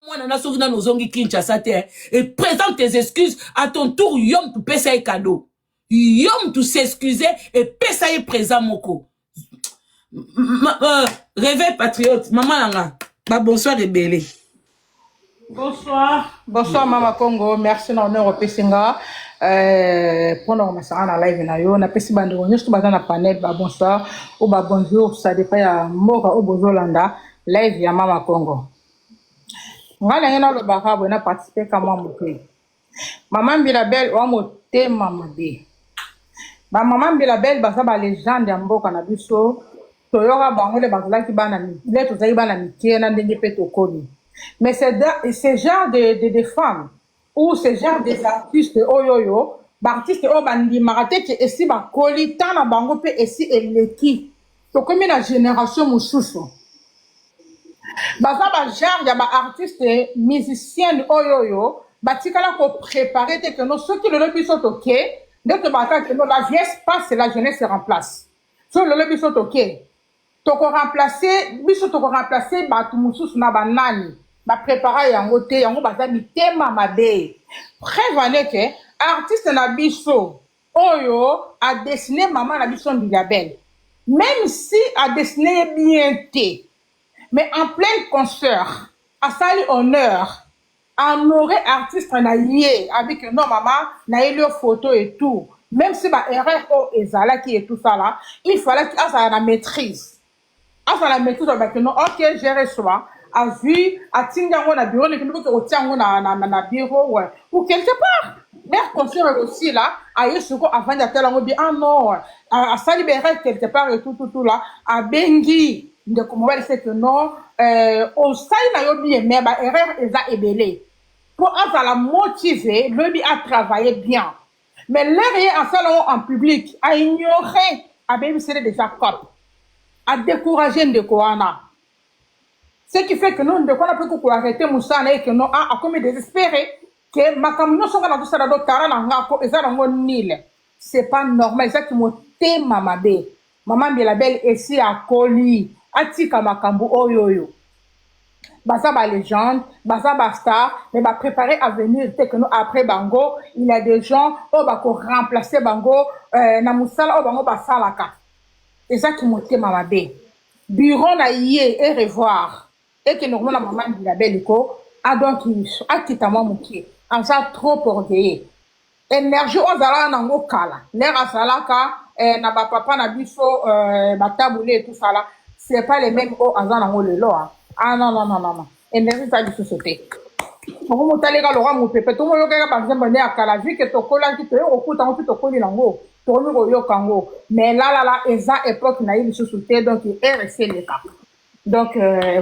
Mwana na soki nanu ozongi Kinshasa te eh, et présente tes excuses à ton tour. Yo mutu pesa ye cadeau, yo mutu s'excuser et pesa ye présent moko. Réveil patriote, mama na nga, ba bonsoir ebele. Bonsoir, bonsoir Mama Congo, merci na honneur opesi nga mpona komasanga na live na yo. Napesi bandeko nyonso baza na panel ba bonsoir ou ba bonjour, ça dépend ya mboka oyo bozolanda live ya Mama Congo. Ngai ndenge nalobaka boye, na participe ka mwa moke. Mama Mbila Belle owa motema mabe. Bamama Mbila Belle baza balégende ya mboka na biso. Toyoka bango nde bazalaki bana, nde tozalaki bana mike na ndenge mpe tokoli. Mais ce genre de femmes ou ce genre des artistes oyo oyo baartiste oyo bandimaka te ke esi bakoli, temps na bango mpe esi eleki, tokomi na génération mosusu. Baza bagenre ya baartiste musicienne oyo oyo batikala koprépare te keno soki lelo biso toke nde tobaka keno la vieillesse passe, la jeunesse se remplace. So lelo biso toke, tokoremplace biso, tokoremplace bato mosusu na banani baprépara yango te. Yango baza mitema mabe. Preuve ane ke artiste na biso oyo adessine mama na biso Mbilia Bel, même si adessine ye bien te, mais en plein concert asali honneur, honoré artiste na ye avec non, mama nayeli yo photo et tout, même si baerreur oyo ezalaki et tout ça là, il fallait azala na maîtrise, azala na maîtrise. Olobaki non, ok, je reçois. Azwi, atindi yango na bureau, nekende boke kotia yango na bureau, ouais, ou quelque part. L'air concert aussi là, aye siko avandi, atala yango bi, ah non, asali baerreur quelque part et tout, tout, tout là. Abengi ndeko mobali, c'est que non, osali na yo bien, mais baerreur eza ebele, mpo azala motivé lobi atravailler bien. Mais l'heure ye asala yango en public, aignore, abebiseli déjà cop, adécouragé ndeko wana, ce qui fait que non, ndeko wana mpe kokoarrêter mosala na ye, ke non, ah, akomi désespéré ke makambo nyonso nga nazosala do tara na nga ko eza nango nile. C'est pas normal, ezaki motema mabe. Mama Mbilia Bel esi akoli, atika makambo oyo oyo. Baza balégende, baza bastar, mais bapréparer avenir te ke no après bango il y a des gens oyo bakoremplace bango na mosala oyo bango basalaka. Ezaki motema mabe. Bureau na ye e revoir, ekende komona mama Mbilia Bel ko ah, donc akita mwa moke, aza trop orgueilleux. Énergie oyo azalaka nango kala, ndenge azalaka na bapapa na biso batabule et tout ça là, c'est pas les mêmes oyo aza nango lelo. Ah, ah non, non, non, non, non, énergie eza lisusu te. Okomotaleka lokwa mopepe. Tomoyokaka banzembo nde ya kala, vu ke tokolaki, toye kokuta yango mpe tokoli nango, tokomi koyoka yango, mais lalala eza époque na ye lisusu te. Donc rc eleka. Donc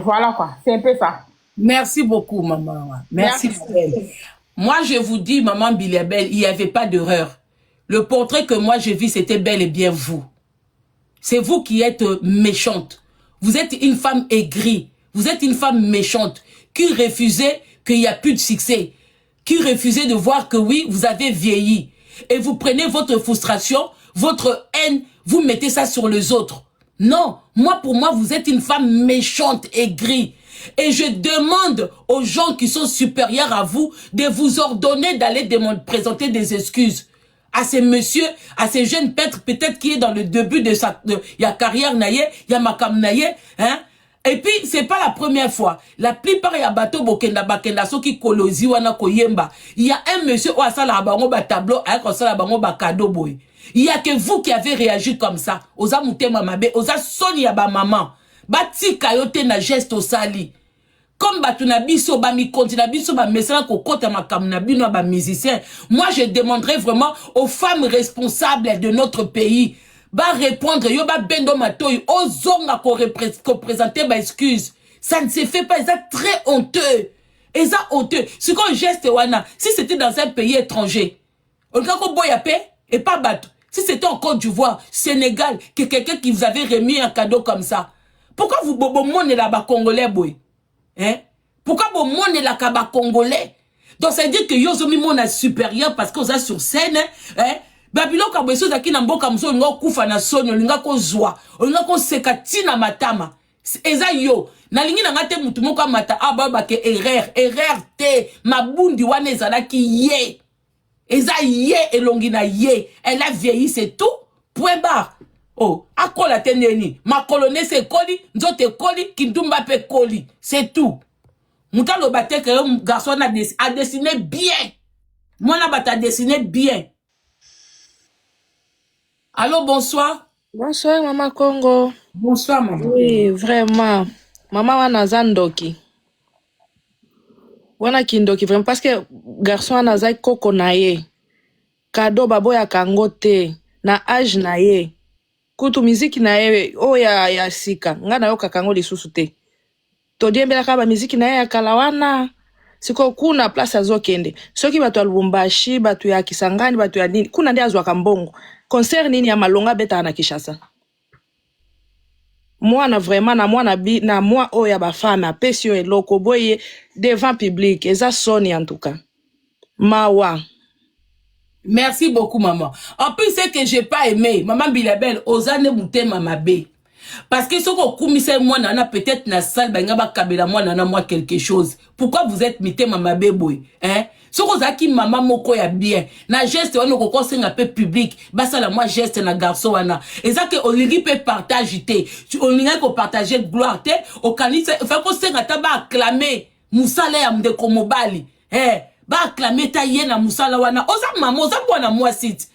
voilà quoi, c'est un peu ça. Merci beaucoup, maman. Merci, merci. Belle. Moi, je vous dis, maman Mbilia Bel, il n'y avait pas d'erreur. Le portrait que moi je vis, c'était bel et bien vous. C'est vous qui êtes méchante. Vous êtes une femme aigrie. Vous êtes une femme méchante qui refusait qu'il n'y a plus de succès. Qui refusait de voir que oui, vous avez vieilli. Et vous prenez votre frustration, votre haine, vous mettez ça sur les autres. Non, moi, pour moi, vous êtes une femme méchante, aigrie. Et je demande aux gens qui sont supérieurs à vous de vous ordonner d'aller présenter des excuses à ces messieurs, à ces jeunes peintres, peut-être qui est dans le début de sa de, ya carrière na ye, ya makam na ye, hein. Et puis, c'est pas la première fois. La plupart ya bato bokenda bakenda soki kolozi wana koyemba. Il y a un monsieur oyo asala bango ba tableau, ayaka kosala bango ba cadeau boy. Il y a que vous qui avez réagi comme ça. Oza mutema mabe, oza soni ya ba maman. Batika yo te na geste osali. Comme bato na biso, bamikonzi na biso bamesana kokota makambo na bino ya bamusicien, moi je demanderais vraiment aux femmes responsables de notre pays barépondre yo, babendo matoi, ozonga koprésenter baexcuse. Ça ne se fait pas, eza très honteux, eza honteux. Sikoyo geste wana, si c'était dans un pays étranger, olinga koboya mpe epa bato. Si c'était en Côte d'Ivoire, Sénégal, que quelqu'un qui vous avait remis un cadeau comme ça, pourquoi vous bomonela bacongolais boye, hein? Pourquoi bomonelaka bacongolais? Donc ça veut dire que yo ozomimona supérieur parce que oza sur scène, hein? Babiloko ya boye, so ozalaki na mboka mosusu, olinga okufa na soni, olinga kozwa, olinga koseka ntina matama. Eza yo. Nalingi na nga te mutu moko amata awa baloba ke erreur. Erreur te. Mabundi wana ezalaki ye. Eza ye elongi na ye. Elle a vieilli c'est tout. Point barre. Oh, akola te ndenge nini? Makolo nese ekoli, nzoto ekoli, kindumba pe ekoli. C'est tout. Moto aloba te que garçon wana a dessine bien. Mwana bato a dessine bien. Allo, bonsoir. Bonsoir mama Congo. Bonsoir maman. Oui, vraiment. Mama wana aza ndoki. Wana kindoki vraiment parce que garçon wana aza koko na ye. Cadeau baboyaka yango te na age na ye. Kutu miziki na ye oyo ya, ya sika nga nayokaka yango lisusu te. Todiembelaka ba miziki na ye ya kala wana. Sikoyo kuna place azokende soki bato ya Lubumbashi, bato ya Kisangani, bato ya nini kuna nde azwaka mbongo. Concert nini ya malonga abetaka na Kinshasa? Mwana vraiment na mwana bi na mwa oyo ya ba femme apesi yo eloko boye devant public eza soni en tout cas. Mawa. Merci beaucoup maman. En plus ce que j'ai pas aimé, maman Bilabel, oza nde mutema mabe. Parce que soki okumisa ye mwana wana peut-être na salle balinga bakabela mwana wana mwa quelque chose. Pourquoi vous êtes mitema mabe boye? Hein? Soki ozalaki mama moko ya bien, na geste wana okoki osenga pe public basala mwa geste na garçon wana. Eza ke olingi pe partage te. Olingaki ko partager gloire te, okanisi il kosenga ata ba acclamer musala ya ndeko mobali. Eh, ba acclamer ta ye na musala wana. Oza mama, oza mwana mwasi ti.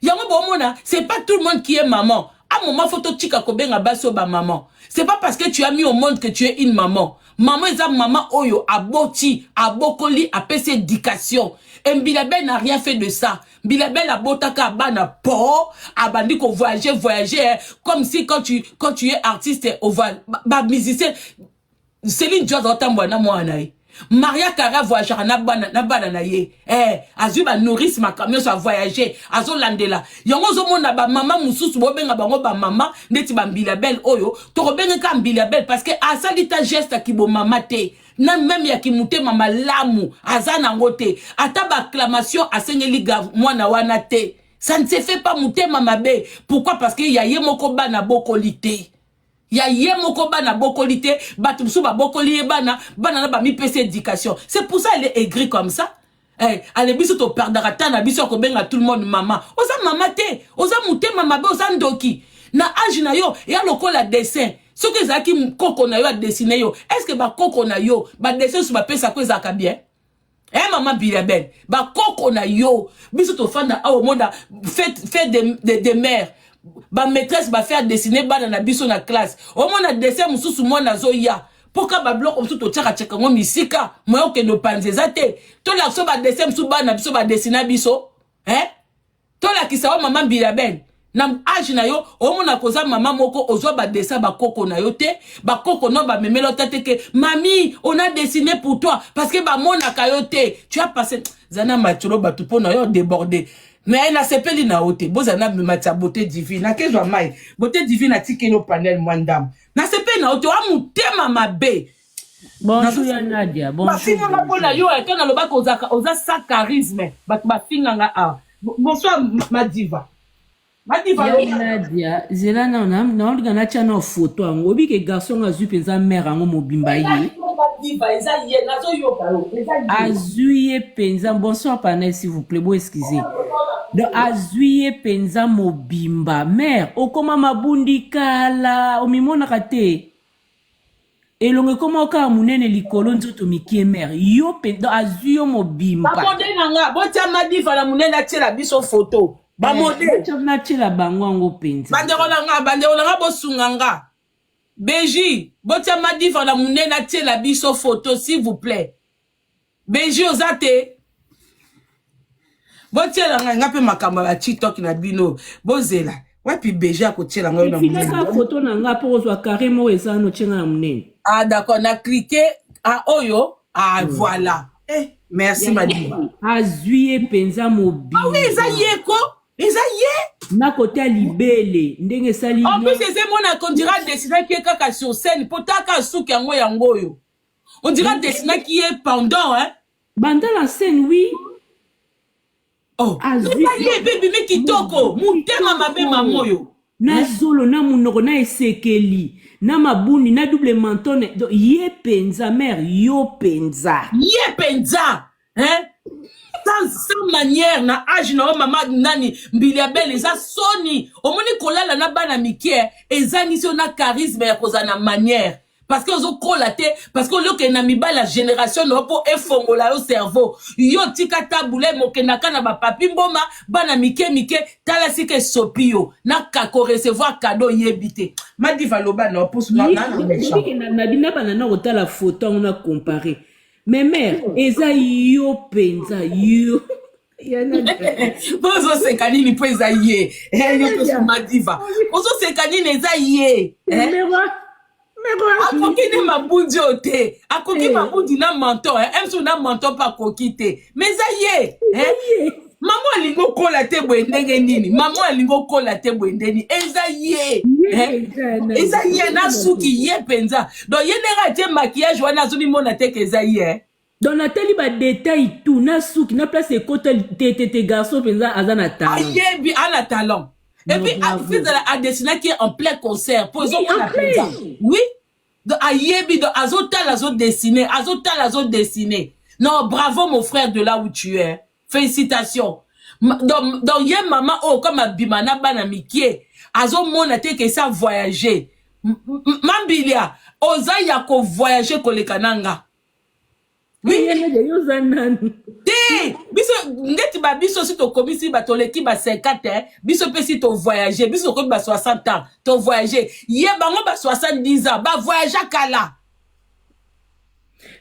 Yango bomona, c'est pas tout le monde qui est maman. À un moment, faut totika kobenga basi oyo ba maman. C'est pas parce que tu as mis au monde que tu es une maman. Maman eza maman oyo aboti, abokoli, apesi éducation. Et Mbilia Bel n'a rien fait de ça. Mbilia Bel abotaka bana po, abandi ko voyager, voyager, hein, comme si quand tu es artiste, au ba, ba musicien, Céline Dion azotambola na mwana na ye. Maria Carey voyageaka na bana na bana na ye. Eh, azwi ba nourrice makambo nyonso a voyager, azolandela. Yango ozomona ba mama mosusu bobenga bango ba mama ndeti ba Mbilia Bel oyo, tokobenga ka Mbilia Bel parce que asali ta geste ya kibomama te. Na meme ya kimutema malamu aza nango te. Ata ba acclamation asengeli mwana wana te. Ça ne se fait pas mutema mabe. Pourquoi? Parce que ya ye moko bana bokoli te. Ya ye moko bana bokoli te, bato mosusu babokoli ye bana, bana na bamipesi éducation. C'est pour ça elle est aigrie comme ça. Eh, ale biso to perdaka temps na biso ya kobenga tout le monde mama. Oza mama te, oza mutema mabe, oza ndoki. Na age na yo, ya lokola dessin. Soki ezalaki koko na yo a dessiner yo, est-ce que ba koko na yo, ba dessin su bapesa ko ezalaka bien? Eh maman Bilabel, ba koko na yo, biso tofanda awa omona fête fête de mère. Ba maîtresse ba faire dessiner bana na biso na classe. Omona dessin mosusu mwana azoya. Poka ba biloko mosusu totiaka tiaka yango misika, moyen okende opanza eza te. Tolakisa ba dessin mosusu bana biso ba dessina biso. Hein? Tolakisa yo mama Mbilia Bel. Na age na yo, omona koza mama moko ozwa ba dessin ba koko na yo te, ba koko no ba memela yo te ke mami, on a dessiné pour toi parce que ba monaka yo te. Tu as passé zana maturo batu pona yo déborder. Mais na sepeli na yo te, bozana matia beauté divine. Na kezwa mai, beauté divine atikeli yo panel mwa ndambo. Na sepeli na yo te, wa mutema mabe. Bonjour ya Nadia, bonjour. Bafinga nga pona yo, ata nalobaka ozaka oza sa charisme. Bato bafinga nga ah. Bonsoir Madiva. Madiva ya Nadia, zela na na naolinga natia na photo yango. Oyebi ke garçon ngo azwi mpenza mère yango mobimba ye. Madiva eza ye, nazoyoka yo. Eza ye. Azwi ye mpenza. Bonsoir panel s'il vous plaît, bo excusez. Donc azwi ye mpenza mobimba. Mère, okoma mabundi kala, omimonaka te. Elongo ekoma kaka monene likolo nzoto mikie mère. Yo pe donc azwi yo mobimba. Bamode na nga, botia Madiva na monene atiela biso photo. Bamode. Natiela bango yango mpenza. Bandeko na nga, bandeko na nga bosunga nga. Beji, botia Madiva na monene atiela biso photo s'il vous plaît. Beji oza te. Botiela ngai nga pe makambo ya TikTok na bino. Bozela. Wapi Beji akotiela ngai na monene. Efikaka photo na nga po ozwa carré moko eza no tienga na monene. Ah d'accord, na cliquer ah oyo. Ah voilà. Eh, merci Madiba. Azwi ye mpenza mobimba. Ah oui, eza ye ko. Eza ye. Na kote ya libele ndenge esali. En plus eza mona qu'on dira dessinaki ye kaka sur scène po taka suki yango yango oyo. On dira dessinaki ye pendant hein. Banda la scène oui. Oh, eza ye pe bimi kitoko, mutema mabe mamoyo. Na zolo na munoko na esekeli. Na mabundi na double menton, donc ye penza mère, yo penza. Ye penza hein, sans manière na age na yo mama nani Mbilia Bel, eza soni. Omoni kolala na bana mike, ezangisi yo na charisme ya kozala na manière, parce que ozokola te, parce que olokende na mibali ya génération na yo mpo efongola yo cerveau. Yo tika tabule mokendaka na bapapi mboma bana mike mike. Tala sika esopi yo na korecevoir cadeau, yebi te. Madiva, loba na opusu na méchant. Na bana na kotala photo yango na compare, mais mère, eza yo mpenza, yo. Mpo ozoseka nini? Mpo eza ye. Yo mpe Madiva, ozoseka nini? Eza ye. Akoki nde mabundi oyo te, akoki mabundi na menton msu na menton mpe akoki te, mais eza ye. Mama alingi okola te boye ndenge nini? Mama alingi okola te boye ndeni? Eza ye, eza ye na suki ye mpenza. Donc ye ndenge atie maquillage wana, azomimona te ke eza ye. Donc natali badetail tout, na suki, na place ekota te te te. Garçon mpenza aza na talent. Ayebi, ana talent. Et puis fizala adesinaki en plein concert po ezomona mpenza. Oui, donc ayebi, donc azotala, azodessine, azotala, azodessine. Non, bravo mon frère, de là où tu es, félicitations. Donc ye mama oyo comme abima na bana mike, azomona te ke esa voyage. Mambilia, oza ya kovoyage koleka na nga. Oui, yoza nani? Te, biso ndeti babiso si tokomisi batoleki ba 50, biso mpe si tovoyage. Biso tokomi ba 60 ans, tovoyage. Ye bango ba 70 ans, bavoyage kala.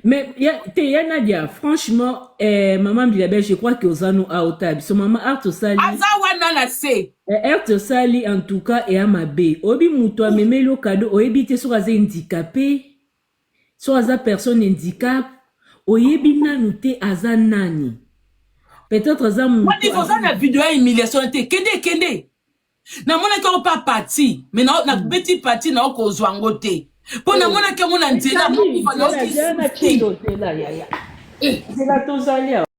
Mais ya, te ya Nadia, franchement, maman Mbilia, je crois que oza no aota biso mama art osali. Aza wana na se. Art osali, en tout cas eya mabe. Oyebi moto amemeli yo cadeau, oyebi te soki aza handicapé, soki aza personne handicap, oyebi nanu te aza nani. Peut-être aza moto. Oza na video ya humiliation te? Kende, kende. Namonaki yango pa parti, mais nabeti parti na okozwa yango te, mpo namonaki yango na nzela. Nzela tozali.